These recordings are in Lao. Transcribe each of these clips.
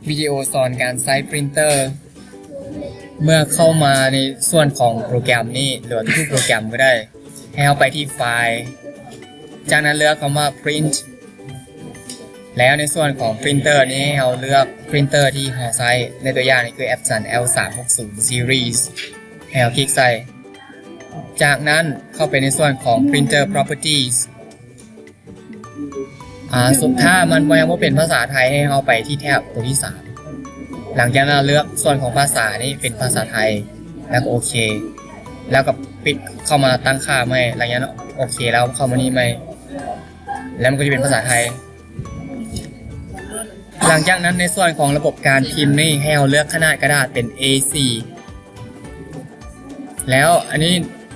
ວິດີໂອສອນການໃຊ້ printer. ເມື່ອເຂົ້າມາໃນສ່ວນຂອງໂປຣແກຣມນີ້ ຫຼືວ່າທຸກໆໂປຣແກຣມກໍໄດ້ ໃຫ້ເຮົາໄປທີ່ File ຈາກນັ້ນເລືອກຄຳວ່າ Print. ແລ້ວໃນສ່ວນຂອງ Printer ນີ້ ໃຫ້ເຮົາເລືອກ Printer ທີ່ເຮົາໃຊ້. ໃນຕົວຢ່າງນີ້ຄື Epson L ສາມຫົກສູນ Series ໃຫ້ເຮົາຄລິກໃສ່. ຈາກນັ້ນເຂົ້າໄປໃນສ່ວນຂອງ Printer Properties. ອາ ສຸດທ້າຍມັນບໍ່ ຍັງບໍ່ເປັນພາສາໄທ ໃຫ້ເຮົາໄປທີ່ແທັບໂຕທີສາມ. ຫຼັງຈາກນັ້ນເລືອກສ່ວນຂອງພາສານີ້ເປັນພາສາໄທ ແລ້ວກໍໂອເຄ ແລ້ວກໍປິດເຂົ້າມາຕັ້ງຄ່າໃໝ່. ຫຼັງຈາກນັ້ນໂອເຄແລ້ວເຂົ້າມານີ້ໃໝ່ ແລ້ວມັນກໍຈະເປັນພາສາໄທ. ຫຼັງຈາກນັ້ນໃນສ່ວນຂອງລະບົບການພິມນີ້ ໃຫ້ເຮົາເລືອກຂະໜາດກະດາດເປັນ A ສີ່ ແລ້ວອັນນີ້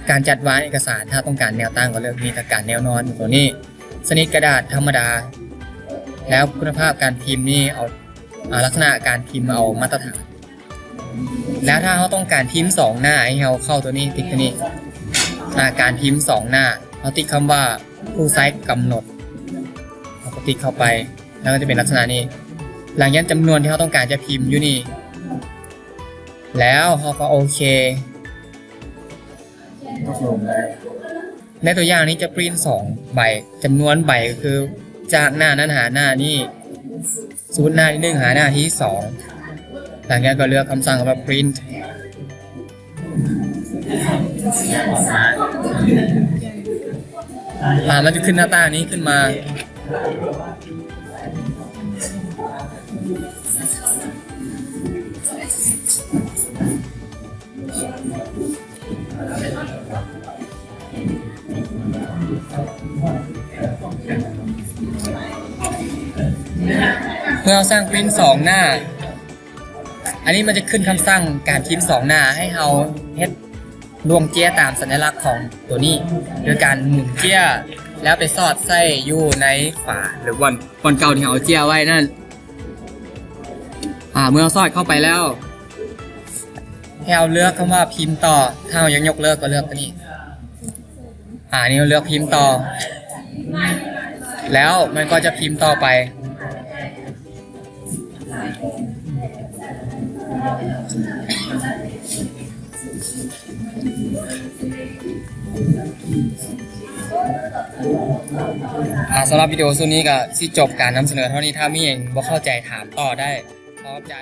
ການຈັດວາງເອກະສານ ຖ້າຕ້ອງການແນວຕັ້ງກໍເລືອກນີ້ ຖ້າການແນວນອນຕົວນີ້. ຊະນິດກະດາດທຳມະດາ ແລ້ວຄຸນນະພາບການພິມນີ້ເອົາ ອາ ລັກສະນະການພິມເອົາມາດຕະຖານ. ແລ້ວຖ້າເຮົາຕ້ອງການພິມສອງໜ້າ ໃຫ້ເຮົາເຂົ້າຕົວນີ້ ຕິກຕົວນີ້ ອາ ການພິມສອງໜ້າ ເຮົາຕິກຄຳວ່າຜູ້ໃຊ້ກຳນົດ ເຮົາກໍຕິກເຂົ້າໄປ ແລ້ວກໍຈະເປັນລັກສະນະນີ້. ຫຼັງຈາກນັ້ນຈຳນວນທີ່ເຮົາຕ້ອງການຈະພິມຢູ່ນີ້ ແລ້ວເຮົາກໍໂອເຄ. ໃນຕົວຢ່າງນີ້ຈະ print ສອງໃບ ຈຳນວນໃບກໍຄືຈາກໜ້ານັ້ນຫາໜ້ານີ້ ສົມມຸດໜ້າທີໜຶ່ງຫາໜ້າທີສອງ. ຫຼັງຈາກນັ້ນກໍເລືອກຄຳສັ່ງວ່າ print ອາ ມັນຈະຂຶ້ນໜ້າຕ່າງນີ້ຂຶ້ນມາ. ເມື່ອເຮົາສັ່ງ print ສອງໜ້າ ອັນນີ້ມັນຈະຂຶ້ນຄຳສັ່ງການພິມສອງໜ້າ ໃຫ້ເຮົາເຮັດລວງເຈ້ຍຕາມສັນຍະລັກຂອງຕົວນີ້ ໂດຍການໝູນເຈ້ຍ ແລ້ວໄປສອດໃສ່ຢູ່ໃນຝາ ຫຼືບ່ອນ ບ່ອນເກົ່າທີ່ເຮົາເອົາເຈ້ຍໄວ້ນັ້ນ. ອາ ເມື່ອເຮົາສອດເຂົ້າໄປແລ້ວ ໃຫ້ເຮົາເລືອກຄຳວ່າພິມຕໍ່. ຖ້າເຮົາຢາກຍົກເລີກກໍເລືອກຕົວນີ້. ອາ ນີ້ເຮົາເລືອກພິມຕໍ່ ແລ້ວມັນກໍຈະພິມຕໍ່ໄປ. ອາ ສຳລັບວິດີໂອຊຸດນີ້ກໍຊິຈົບການນຳສະເໜີເທົ່ານີ້. ຖ້າມີຫຍັງບໍ່ເຂົ້າໃຈ ຖາມຕໍ່ໄດ້. ຂອບໃຈ.